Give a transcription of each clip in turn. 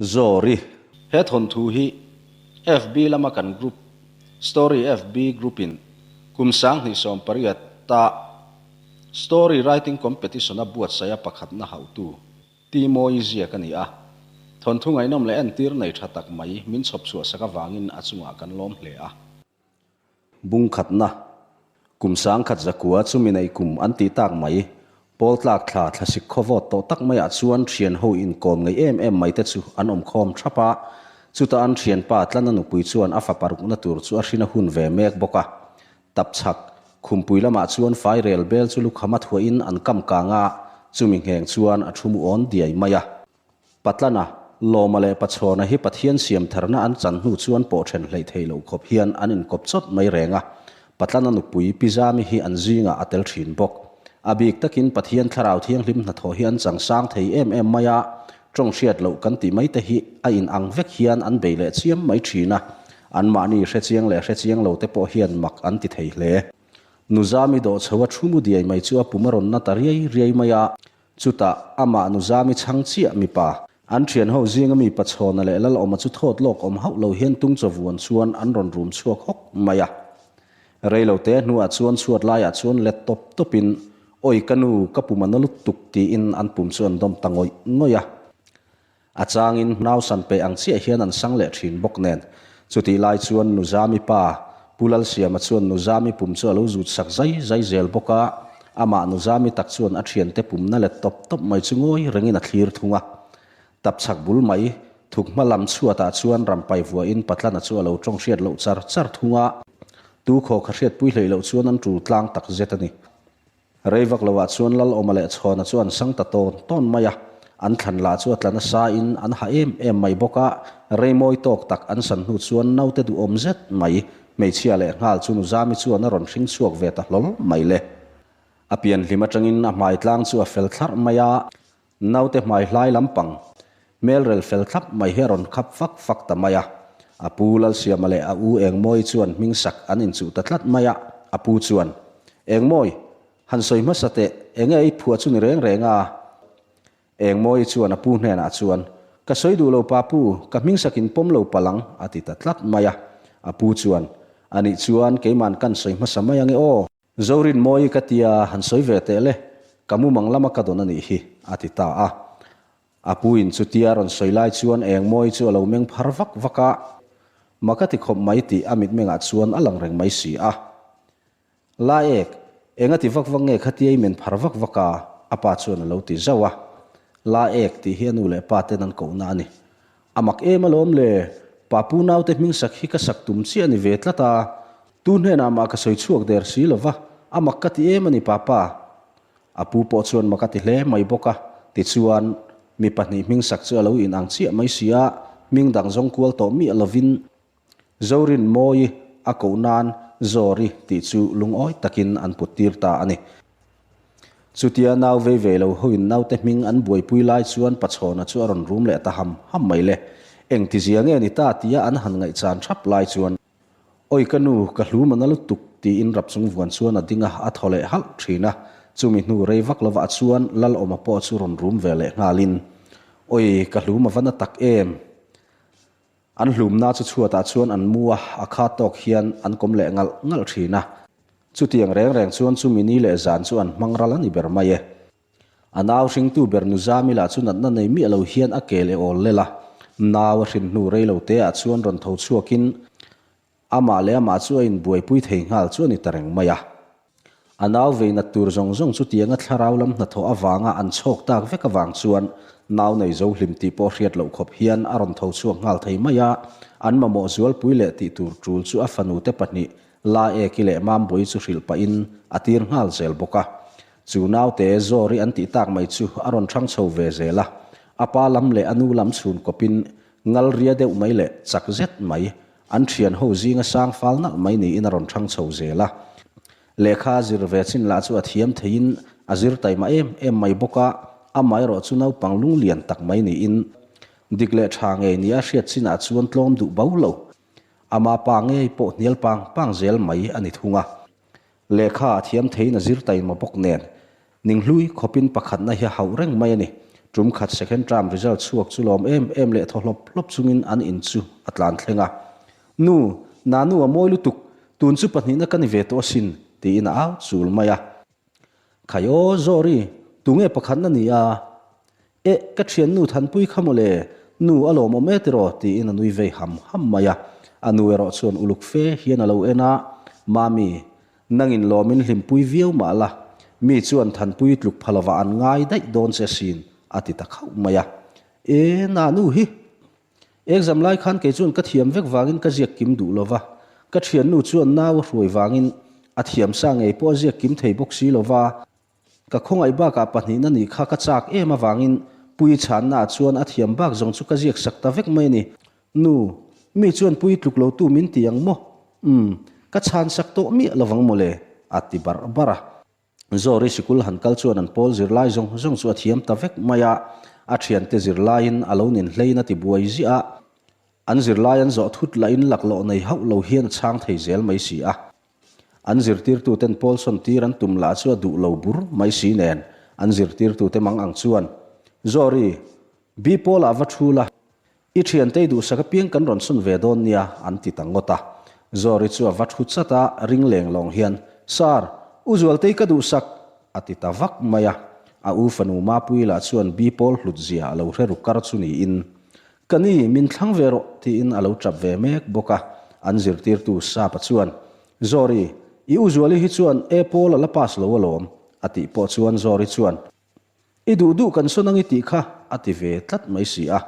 Zawri. He thawnthu hi FB lama kan group Story FB group in kum 2018 ta Story Writing Competition a buatsaih a pakhatna hauhtu Ti Mawi ziak a ni a. Thawnthu ngaihnawm leh entir nei tha tak mai min chhawp chhuah sak avangin a chungah kan lawm hle a. Bung khatna, kum 1100 chumi nei kum an tih tak mai, pawl tlak thla thlasik khaw vawt tawh tak maiah chuan thian ho inkawm ngei em em mai te chu an awm khawm thap a. Chutah an thianpa Tlana nupui chuan a fapa rukna tur chu a hrin a hun ve mek bawk a. Tapchhak, khumpui lamah chuan fairel bel chu lukham a thuahin an kam kang a, chumi ngheng chuan a thu mu awn diai mai a. Patlana, Lawma leh Pachhawna hi Pathian siam tharna an chan hnu chuan pawh then hleih thei lo khawp hian an inkawp chawt mai reng a. Patlana nupui Pi Zami hi an zingah a tel thin bawk. A bik takin Pathian Thlarau Thianghlim hnathawh hi an chang sang thei em em mai a, tawng hriat loh kan tih mai te hi a inang vek hian an bei leh chiam mai thin a. Anmahni hrechiang leh hrechiang lo te pawh hian mak an ti thei hle. Nuzami dawh chho a thu mu diai mai chu a pum a rawn na ta riai riai mai a. Chutah amah Nuzami chhang chiah mipa, an thian ho zinga mi Pachhawna leh Lalawma chu thawt lawk awm hauh lo hian tung chaw vuan chuan an rawn rum chhuak hawk mai a. Reilo te hnuah chuan chhuat laiah chuan let tawp tawpin, Awi ka nu, ka pum a na lutuk tiin an pum chu an dawm ta ngawih ngawih a. A changin nausan pe ang chiah hian an sang leh thin bawk nen. Chutih lai chuan Nuzami pa, Pu Lalsiama chuan Nuzami pum chu a lo zut sak zai zai zel bawk a, amah Nuzami tak chuan a thiante pumna let tawp tawp mai chu ngawi rengin a thlir thung a. Tapchhak bul mai, thuk hma lam chhuatah chuan rampai vuahin Patlana chu a lo tawng hriat loh char char thung a. Tu khaw kha hriatpui hleih loh chuan an tul tlang tak zet a ni. Rei vak loah chuan Lalawma leh Chhawna chu an sang ta tawn tawn mai a, an thlan lah chu a tla nasa in an ha em em mai bawk a, rei mawi tawk tak an san hnu chuan naute duhawm zet mai, hmeichhia leh nghal chu Nuzami chuan a rawn hring chhuak ve ta hlawl mai le. A pian hlim atangin a hmai tlang chu a fel thlarh mai a, naute hmai hlai lampang hmelrel fel thlap mai hi a rawn khap fak fak ta mai a. A pu Lalsiama leh a u Engmawi chuan hming sak an inchuh ta tlat mai a, a pu chuan, Engmawi, han sawi hmasa teh, enge i phuah chu ni reng reng a? Engmawi chuan a pu hnenah chuan, Ka sawi duh lo pa pu, ka hming sak in pawm lo palh ang, a ti ta tlat mai a. A pu chuan, Anih chuan keiman kan sawi hmasa mai ange aw. Zorinmawi ka tia han sawi ve teh le, ka mumang lama ka dawn a nih hi, a ti ta a. A puin chutia rawn sawi lai chuan Engmawi chu a lo meng phar vak vak a, mak a ti khawp mai tih a mitmengah chuan a lang reng mai si a. La ek, eng a ti vak vak nge khatia i men phar vak vak a? a pa chuan a lo ti zauh a. La ek tih hi a nu leh pa ten an kohna a ni. A mak em alawm le, Papu naute hming sak hi ka sak tum chiah a ni ve tlat a, tu hnenah mah ka sawi chhuak der si lo va, a mak ka ti em a ni Papa. A pu pawh chuan mak a ti hle mai bawk a, tichuan mi pahnih hming sak chu a lo inang chiah mai si a, hming dang zawng kual tawh miah lovin Zorin Mawi a koh nan Zawri tih chu lungawi takin an put tir ta a ni. Chutia nau vei ve lo hoin naute hming an buaipui lai chuan Pachhawna chu a rawn rum leh ta ham ham mai le. Engtizia nge ni ta tia an han ngaihchan thap lai chuan, Awi ka nu, ka hlu mana lutuk tiin rap chung vuan chuan a ding a, a thaw leh halh thin a. Chumi hnu rei vak lovah chuan Lalawma pawh chu rawn rum ve leh nghalin, Awi ka hlu ma va na tak em! An hlumna chu chhuatah chuan an mu a, a kha tawk hian an kawm leh ngalh ngalh thin a. Chutiang reng reng chuan chumi ni leh zan chu an hmang ral a ni ber mai e. A nau hringtu ber Nuzami lah chu natna nei miah lo hian a kel e awl lel a. Nau a hrin hnu rei lo teah chuan rawn tho chhuakin Amah leh amah chu a inbuaipui thei nghal chu a ni ta reng mai a. A nau vei nat tur zawng zawng chutianga thlarau lam hnathawh avanga an chhawk tak vek avang chuan nau nei zo hlim tih pawh hriat loh khawp hian a rawn tho chhuak nghal thei mai a. An mamawh zualpui leh tih tur tul chu a fanute pahnih La Eki leh Mambawi chu hrilh pahin a tir nghal zel bawk a. Chu naute Zawri an tih tak mai chu a rawn hrang chho ve zel a. A pa lam leh a nu lam chhun kawpin ngal ria deuh mai leh chak zet mai An thian ho zinga sang fal nalh mai niin a rawn thang chho zel a. Lehkha a zir ve chin lah chu a thiam theiin a zir taima em em mai bawk a, amaherawh chu naupang lunglian tak mai niin dik leh tha ngei nia a hriat chinah chuan tlawm duh bo lo. Ama pa ngei pawh hnial pang pang zel mai a ni thung a. Lehkha a thiam theiin a zir taima bawk nen, ning hlui khawpin pakhatna hi a hauh reng mai a ni. Tum khat second term result chhuak chu lawm em em leh thaw hlawp hlawp chungin an in chu a tlan thleng a. Nu, Nanu a mawi lutuk, tun chu pahnihna ka ni ve tawh asin, tiin a au chul mai a. Khai aw, Zawri, tunge pakhatna ni a? Eh, ka thiannu Thanpui kha mawle, nu a lawmawm e tiraw? tiin a nui vei ham ham mai a. A nu erawh chuan uluk fe hian a lo en a, Mami, nangin lawmin hlimpui viau mah la, mi chuan Thanpui tluk pha lovah an ngai daih dawn che asin, a ti ta khauh mai a. E, Nanu hi! Exam lai khan kei chuan ka thiam vek vangin ka ziak kim duh lo va, ka thiannu chuan nau a hruai vangin a thiam sa ngei pawh a ziak kim thei bawk si lo va, Ka khawngaih bakah pahnihna nih kha ka chak em avangin Puii chhannaah chuan a thiam bak zawng chu ka ziak sak ta vek mai a ni. Nu, mi chuan Puii tluk lo tu min ti ang maw? Umm, ka chhan sak tawh miah lovang maw le? a ti barh barh a. Zawri sikul han kal chuan an pawl zirlai zawng zawng chu a thiam ta vek mai a, a thiante zirlaiin a lo nin hlein a ti buai ziah a. An zirlai an zawh thut lahin laklawh nei hauh lo hian a chhang thei zel mai si a. An zirtirtuten pawl sawntir an tum lah chu a duh lo bur mai si nen, an zirtirtute mang ang chuan, Zawri, B pawlah va thu la, i thiantei duhsak apiang kan rawn sawn ve dawn nia, an ti ta ngawt a. Zawri chu a va thu chat a, ring leng lawng hian, Sir, u Zualtei ka duhsak, a ti ta vak mai a. A u fanu Mapuii lah chuan B pawl hlut zia a lo hre ru kar chu niin, Ka ni, min thlang ve rawh, tiin a lo tap ve mek bawk a. An zirtirtu Sapa chuan, Zawri, i u Zuali hi chuan A pawl a la pass lo alawm, a tih pawh chuan Zawri chuan, I duh duh kan sawn ang i tih kha, a ti ve tlat mai si a.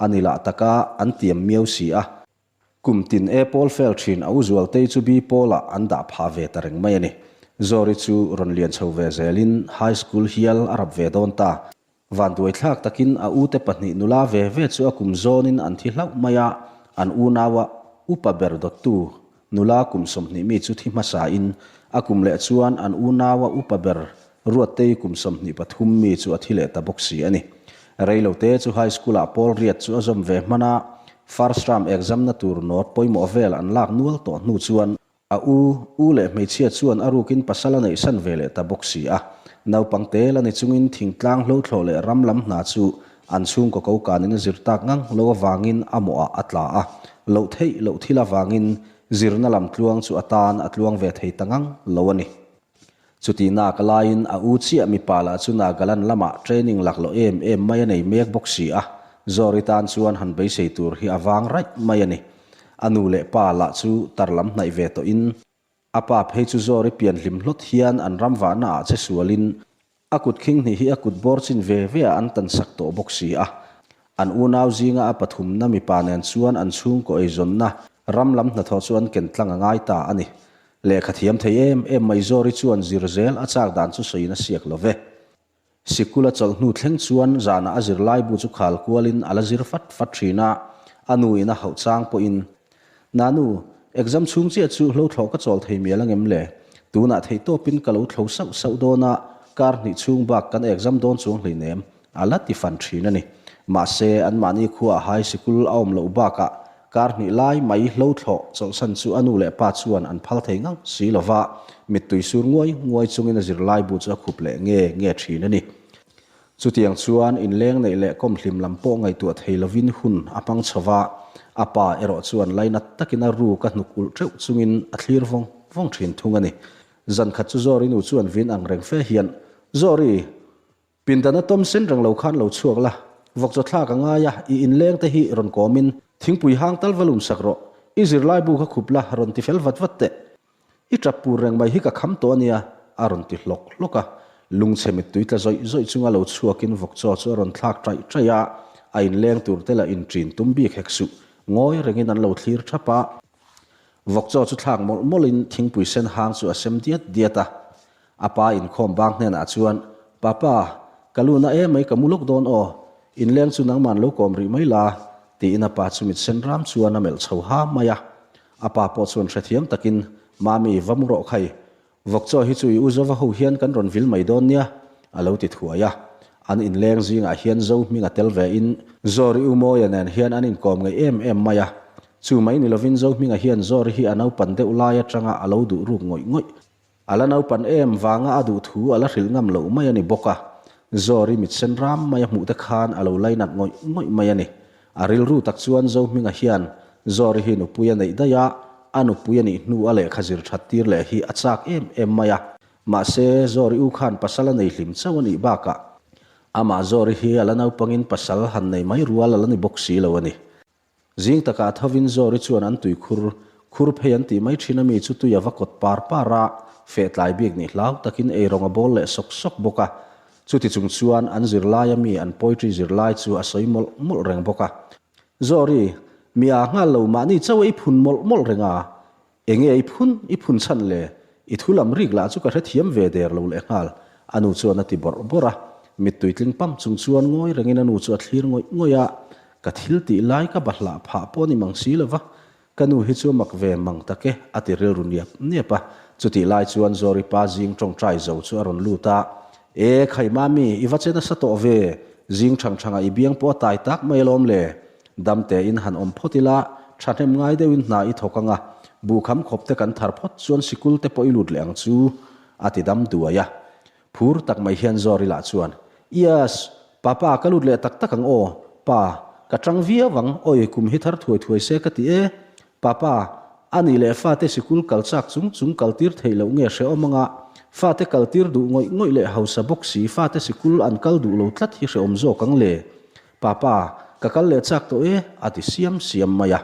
A ni lah taka an tiam miau si a. Kum tin A pawl fail thin a u Zualtei chu B pawlah an dah phah ve ta reng mai a ni. Zawri chu rawn lian chho ve zelin High School hial a rap ve dawn ta. Vanduaithlak takin a ute pahnih nula ve ve chu a kum zawnin an thi hlauh mai a, an unaua upa ber dawttu nula kum 20 mi chu thi hmasain a kum leh chuan an unaua upa ber Ruattei kum 23 mi chu a thi leh ta bawk si a ni. Reilote chu high school-ah pawl riat chu a zawm ve hman a, first term exam na tur note pawimawh vel an lak nual tawh hnu chuan A u, u leh hmeichhia chuan a rukin pasal a neihsan ve leh ta bawk si a. Naupang te la ni chungin thingtlang hlothlawh leh ram lam hna chu an chhungkaw ko kanin a zir tak ngang lo avangin a mawhah a tla a. Loh theih loh thil avangin zirna lam tluang chu a tan a tluang ve thei ta ngang lo a ni. Chutih nak laiin a u chiah mipa lah chu Nagaland lamah training laklawh em em mai a nei mek bawk si a, Zawri tan chuan han beisei tur hi a vang raih mai a ni. A nu leh pa lah chu tar lam hnaih ve tawhin a pa phei chu Zawri pian hlim hlawt hian an ram vahna ah che sualin a kut khing hnih hi a kut bawr chin ve ve ah an tan sak tawh bawk si a. An unau zinga a pathumna mipa nen chuan an chhungkaw eizawnna ram lam hnathawh chu an ken tlang a ngai ta a ni. Lehkha thiam thei em em mai Zawri chuan zir zel a chak dan chu sawiin a siak lo ve. Sikul a chawlh hnu thleng chuan zanah a zirlaibu chu khal kualin a la zir fat fat thin a, a nuin a hauh chang pawhin, Nanu, exam chhung chiah chu hlo thlawh ka chawl thei mial angem le? Tunah theihtawpin ka lo thlo sauh sauh dawn a, kar hnih chhung bak kan exam dawn chuang hleinem, a la ti fan thin a ni. Mahse, anmahni khuaah hai sikul a awm loh bakah kar hnih lai mai hlo thlawh chawlhsan chu a nu leh pa chuan an phal thei ngang si lo va, mittui sur nguai nguai chungin a zirlaibu chu a khup leh nge nge thin a ni. Chutiang chuan inleng neih leh kawmhlim lam pawh ngaihtuah thei lovin hun a hmang chho va, a pa erawh chuan lainat takin a ruk a hnuk ulh teuh chungin a thlir vawng vawng thin thung a ni. Zan khat chu Zawri nu chuan vin ang reng fe hian, Zawri! Pindana tawm sen reng lo khan lo chhuak la, vawkchaw thlak a ngai a, i inleng te hi rawn kawmin thingpui hang tal va lum sak rawh, i zirlai bu kha khup la rawn ti fel vat vat teh. I tap pur reng mai hi ka kham tawh a nia, a rawn ti hlawk hlawk a. Lungchhe mittui tla zawih zawih chunga lo chhuakin vawkchaw chu a rawn thlak ṭaih ṭaih a, a inleng tur te lah inṭin tum bik hek suh, ngawi rengin an lo thlir ṭhap a. Vawkchaw chu thlak mawlh mawlhin thingpui sen hang chu a sem diat diat a. A pa inkhawm bang hnenah chuan, Papa, ka lu na emai ka mu lawk dawn aw, inleng chu nangman lo kawm rih mai la, tiin a pa chu mit sen ram chuan a melh chho ha mai a. A pa pawh chuan hrethiam takin, Mami, va mu rawh khai. Vawkchaw hi chu i u Zova ho hian kan rawn vil mai dawn nia, a lo ti thuai a. An inleng zingah hian Zo hming a tel ve in, Zawri u Mawia nen hian an inkawm ngeih em em mai a. Chu mai ni lovin Zo hminga hian Zawri hi a naupan deuh lai atanga a lo duh ruk ngawih ngawih. A la naupan em vanga a duh thu a la hrilh ngam loh mai a ni bawk a. Zawri mit sen ram mai a hmuh te khan a lo lainat ngawih ngawih mai a ni. A rilru tak chuan Zohminga hian Zawri hi nupui a neih daih a, a nupui a nih hnu a lehkha zir that tir leh hi a chak em em mai a. Mahse, Zawri u khan pasal a nei hlim chauh a nih bakah amah Zawri hi a la naupangin pasal han nei mai rual a la ni bawk si lo a ni. Zing takah thovin Zawri chuan an tui khur, khur phei an tih mai thin a mi chu tui a va kawt par par a, feh tlai bik nih hlau takin eirawng a bawl leh sawk sawk bawk a. Chuti chung chuan an zirlai a mi an poetry zirlai chu a sawi mawlh mawlh reng bawk a. Zawri, mi aa nghal lo mahni chauh a i phun mawlh mawlh reng a, Enge i phun, i phun chhan le? I thu lam rik lah chu ka hrethiam ve der lo leh nghal, a nu chuan a ti bawrh bawrh a. Mittui tling pam chung chuan ngawi rengin a nu chu a thlir ngawih ngawih a, Ka thil tih lai ka bahlah phah pawh ni mang si lo va, ka nu hi chu a mak ve mang tak e, a ti rilru niap niap a. Chutih lai chuan Zawri pa zing tawngtai zo chu a rawn lut a, E khai mami, i va che nasa tawh ve, zing thang thangah i biang pawh a tai tak mai alawm le. Dam tein han awm phawt ila, thahnem ngai deuhin hna i thawk ang a, buhkham khawp te kan thar phawt chuan sikul te pawh i lut leh ang chu, a ti dam duai a. Phur tak mai hian Zawri lah chuan, Yes, papa ka lut leh tak tak ang aw, pa, ka tang viau ang, awi kum hi thar thuai thuai se ka ti e, papa, a nih leh fate sikul kal chak chung chung kal tir theih loh nge hrehawm anga, fate kal tir duh ngawih ngawih leh hausa bawk si fate sikul an kal duh lo tlat hi hrehawm zawk ang le, Papa, ka kal leh chak tawh e, a ti siam siam mai a.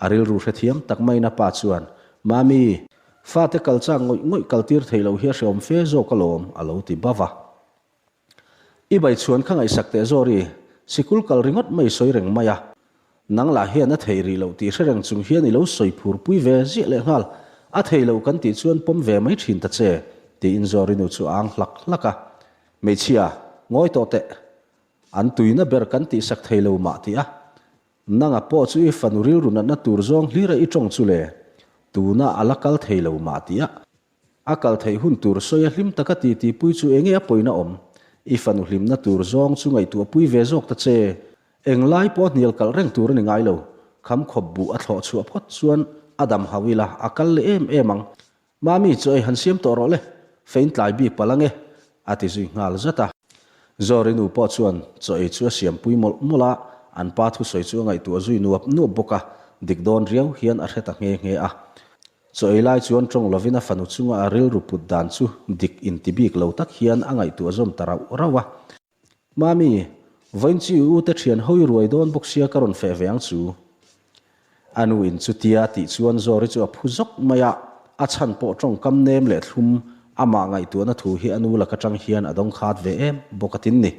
A rilru hrethiam tak maiin a pa chuan, Mami, fate kal chak ngawih ngawih kal tir thei loh hi a hreawm fe zawk alawm, a lo ti bava. I bai chhuan kha ngaihsak teh Zawri, sikul kal ringawt mai sawi reng mai a. Nang lah hian a thei rih loh tih hre reng chung hian i lo sawi phur pui ve ziah leh nghal. A thei lo kan tih chuan pawm ve mai thin ta che, tiin Zawri nu chu a ang hlak hlak a. Hmeichhia, ngawi tawh teh. An tuina ber kan tihsak thei lo mah tih a, nanga pawh chu i fanu rilru natna tur zawng hlira i tawng chu le, tuna a la kal thei lo mah tih a, a kal theih hun tur sawi a hlim taka ti tihpui chu enge a pawina awm? I fanu hlimna tur zawng chu ngaihtuahpui ve zawk ta che, englai pawh a hnial kalh reng tur a ni ngai lo, kham khawp buh a thlawh chhuah phawt chuan a dam hauh ila a kal leh em em ang, Mami chu ei han siam tawh rawh le, fein tlai bik palh ange, a ti zui nghal zat a. Zawri nu pawh chuan chaw ei chu a siampui mawlh mawlh a, an pa thusawi chu a ngaihtuah zui nuap nuap bawk a, dik dawn riau hian a hre ta nghe nghe a. Chaw ei lai chuan tawng lovin a fanu chunga a rilru put dan chu dik inti bik lo tak hian a ngaihtuah zawm ta rauh rauh a. Mami, vawiin chi u te thian hawi ruai dawn bawk sia ka rawn feh ve ang chu. A nu in chutia tih chuan Zawri chu a phu zawk mai a, a chhan pawh tawngkam nem leh thlum amah ngaihtuahna thu hi a nu lak atang hian a dawng khat ve em bawk a tin ni.